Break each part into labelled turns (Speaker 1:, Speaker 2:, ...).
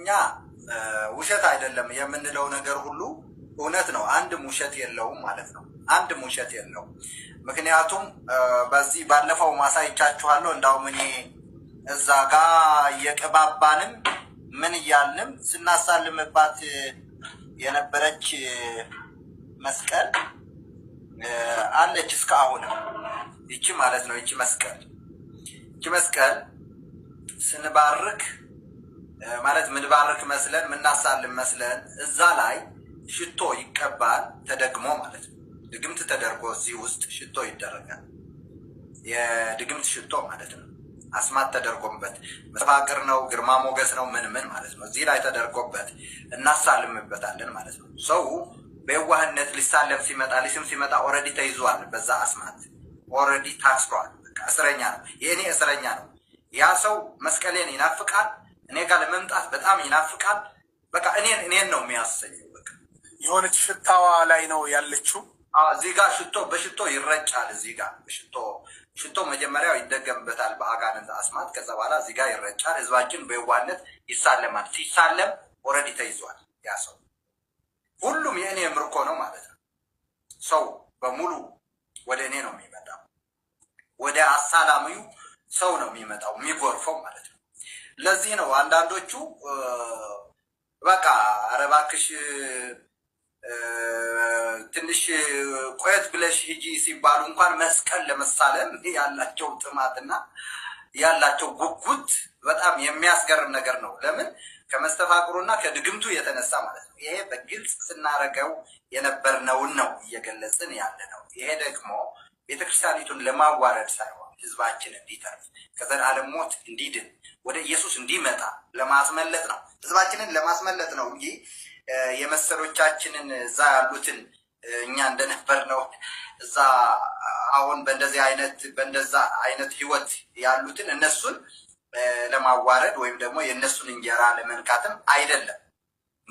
Speaker 1: እኛ ውሸት አይደለም የምንለው ነገር ሁሉ እውነት ነው። አንድም ውሸት የለውም ማለት ነው። አንድም ውሸት የለውም። ምክንያቱም በዚህ ባለፈው ማሳይቻችኋለሁ። እንዳውም እኔ እዛ ጋ እየቀባባንም ምን እያልንም ስናሳልምባት የነበረች መስቀል አለች እስከ አሁንም ይቺ ማለት ነው። ይቺ መስቀል ይቺ መስቀል ስንባርክ ማለት ምንባርክ መስለን ምናሳልም መስለን እዛ ላይ ሽቶ ይቀባል ተደግሞ ማለት ነው። ድግምት ተደርጎ እዚህ ውስጥ ሽቶ ይደረጋል። የድግምት ሽቶ ማለት ነው። አስማት ተደርጎበት መስተፋቅር ነው፣ ግርማ ሞገስ ነው፣ ምን ምን ማለት ነው። እዚህ ላይ ተደርጎበት እናሳልምበታለን ማለት ነው። ሰው በየዋህነት ሊሳለም ሲመጣ ሊስም ሲመጣ already ተይዟል። በዛ አስማት already ታስሯል። እስረኛ ነው፣ የእኔ እስረኛ ነው። ያ ሰው መስቀሌን ይናፍቃል፣ እኔ ጋር ለመምጣት በጣም ይናፍቃል። በቃ እኔን እኔን ነው የሚያሰኘው። በቃ
Speaker 2: የሆነች ሽታዋ ላይ ነው ያለችው።
Speaker 1: እዚህ ጋር ሽቶ በሽቶ ይረጫል። እዚህ ጋር ሽቶ ሽቶ መጀመሪያው ይደገምበታል በአጋንንት አስማት። ከዛ በኋላ እዚህ ጋር ይረጫል። ህዝባችን በየዋህነት ይሳለማል። ሲሳለም already ተይዟል ያ ሰው። ሁሉም የእኔ ምርኮ ነው ማለት ነው። ሰው በሙሉ ወደ እኔ ነው የሚመጣው። ወደ አሳላሚው ሰው ነው የሚመጣው የሚጎርፈው ማለት ነው። ለዚህ ነው አንዳንዶቹ በቃ ኧረ እባክሽ ትንሽ ቆየት ብለሽ ሂጂ ሲባሉ እንኳን መስቀል ለመሳለም ያላቸው ጥማትና ያላቸው ጉጉት በጣም የሚያስገርም ነገር ነው። ለምን? ከመስተፋቅሩና ከድግምቱ የተነሳ ማለት ነው። ይሄ በግልጽ ስናረገው የነበርነውን ነው እየገለጽን ያለ ነው። ይሄ ደግሞ ቤተክርስቲያኒቱን ለማዋረድ ሳይሆን ህዝባችን እንዲተርፍ ከዘላለም ሞት እንዲድን ወደ ኢየሱስ እንዲመጣ ለማስመለጥ ነው። ህዝባችንን ለማስመለጥ ነው እንጂ የመሰሎቻችንን እዛ ያሉትን እኛ እንደነበር ነው እዛ አሁን በእንደዚህ አይነት በእንደዛ አይነት ህይወት ያሉትን እነሱን ለማዋረድ ወይም ደግሞ የእነሱን እንጀራ ለመንካትም አይደለም።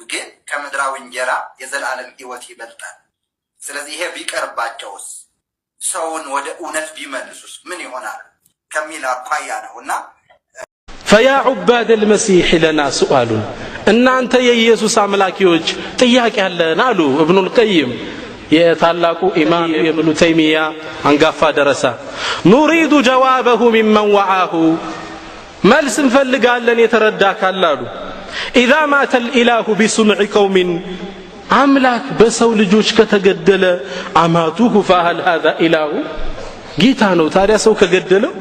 Speaker 1: ግን ከምድራዊ እንጀራ የዘላለም ህይወት ይበልጣል። ስለዚህ ይሄ ቢቀርባቸውስ ሰውን ወደ እውነት ቢመልሱስ ምን ይሆናል ከሚል አኳያ ነው እና
Speaker 3: ፈያ ዑባድ ልመሲሕ ለና ሱአሉን፣ እናንተ የኢየሱስ አምላኪዎች ጥያቄ አለን አሉ እብኑል ቀይም፣ የታላቁ ኢማም የእብኑ ተይሚያ አንጋፋ ደረሳ። ኑሪዱ ጀዋበሁ ሚመን ወዓሁ፣ መልስ እንፈልጋለን የተረዳ ካለ አሉ። ኢዛ ማተ ልኢላሁ ቢሱምዕ ቀውሚን፣ አምላክ በሰው ልጆች ከተገደለ፣ አማቱሁ ፈሀል ሃዛ ኢላሁ፣ ጌታ ነው ታዲያ ሰው ከገደለው?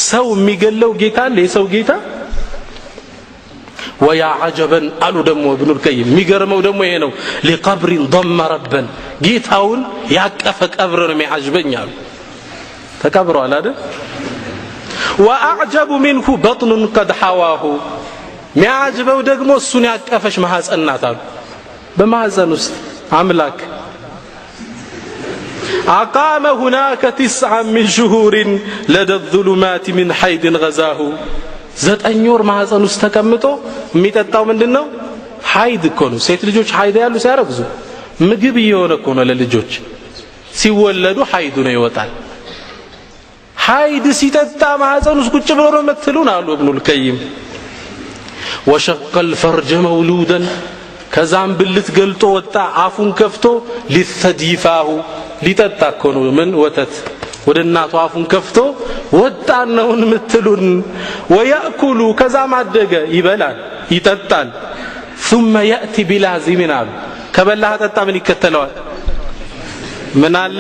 Speaker 3: ሰው የሚገለው ጌታ አለ? የሰው ጌታ? ወያ አጀበን አሉ ደግሞ እብኑል ቀይም፣ የሚገርመው ደግሞ ይሄ ነው። ሊቀብሪን ضመ ረበን፣ ጌታውን ያቀፈ ቀብር ነው የሚያጅበኝ አሉ። ተቀብረዋል አይደል? ወአዕጀቡ ሚንሁ በጥኑን ቀድ ሐዋሁ፣ የሚያጅበው ደግሞ እሱን ያቀፈች ማህፀን ናት አሉ። በማህፀን ውስጥ አምላክ አቃመ ሁናከ ትስዓ ሚን ሽሁሪን ለደ ዙሉማት ሚን ሐይድን ገዛሁ፣ 9 ወር ማህፀን ውስጥ ተቀምጦ የሚጠጣው ምንድን ነው? ሐይድ እኮ ነው። ሴት ልጆች ሐይድ ያሉ ሲያረግዙ ምግብ እየሆነ እኮ ነው ለልጆች። ሲወለዱ ሐይዱ ነው ይወጣል። ሐይድ ሲጠጣ ማህፀን ውስጥ ቁጭ ብሎ ነው የምትሉን አሉ እብኑል ቀይም። ወሸቀ ልፈርጀ መውሉደን፣ ከዛም ብልት ገልጦ ወጣ አፉን ከፍቶ፣ ሊተዲፋሁ፣ ሊጠጣ እኮ ነው። ምን ወተት ወደ እናቱ አፉን ከፍቶ ወጣ ነውን ምትሉን? ወያእኩሉ፣ ከዛም አደገ፣ ይበላል ይጠጣል። ثم يأتي بلازم አሉ። ከበላ ጠጣ ምን ይከተለዋል? ምን አለ?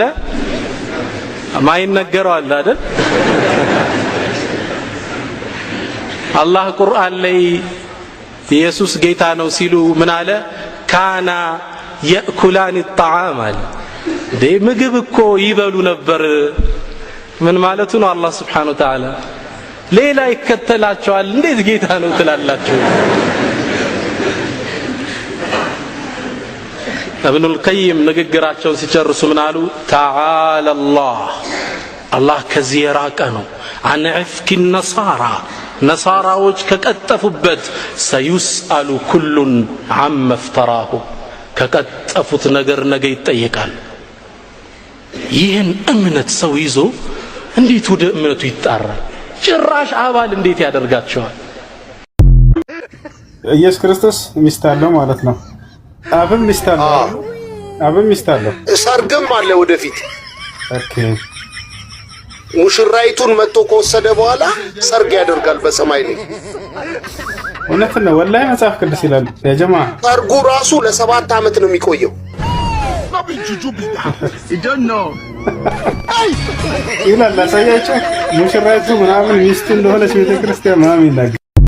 Speaker 3: ማይነገረው አለ አይደል? አላህ ቁርአን ላይ ኢየሱስ ጌታ ነው ሲሉ ምን አለ? ካና የእኩላን ጣዓም አለ። እንዴ ምግብ እኮ ይበሉ ነበር። ምን ማለቱ ነው? አላህ ስብሓን ወተዓላ ሌላ ይከተላቸዋል፣ እንዴት ጌታ ነው ትላላችሁ? እብኑል ቀይም ንግግራቸውን ሲጨርሱ ምን አሉ? ተዓላ አላህ፣ አላህ ከዚህ የራቀ ነው። አን ዕፍኪ ነሳራ፣ ነሳራዎች ከቀጠፉበት። ሰዩስአሉ ኩሉን አመ እፍተራሁ፣ ከቀጠፉት ነገር ነገ ይጠየቃል። ይህን እምነት ሰው ይዞ እንዴት ወደ እምነቱ ይጣራል? ጭራሽ አባል እንዴት ያደርጋቸዋል?
Speaker 4: ኢየሱስ ክርስቶስ ሚስት አለው ማለት ነው። አብም ሚስት አለው። አብም ሚስት አለው።
Speaker 5: ሰርግም አለ ወደፊት። ሙሽራይቱን መጥቶ ከወሰደ በኋላ ሰርግ ያደርጋል በሰማይ ላይ።
Speaker 4: እውነት ነው። ወላሂ መጽሐፍ ቅዱስ ይላል ያ ጀማ።
Speaker 5: ሰርጉ ራሱ ለ7 ዓመት ነው የሚቆየው።
Speaker 4: ይላል። አሳያቸው። ሙሽራይቱ ምናምን ሚስቱ እንደሆነች ቤተክርስቲያን ምናምን ይናገራል።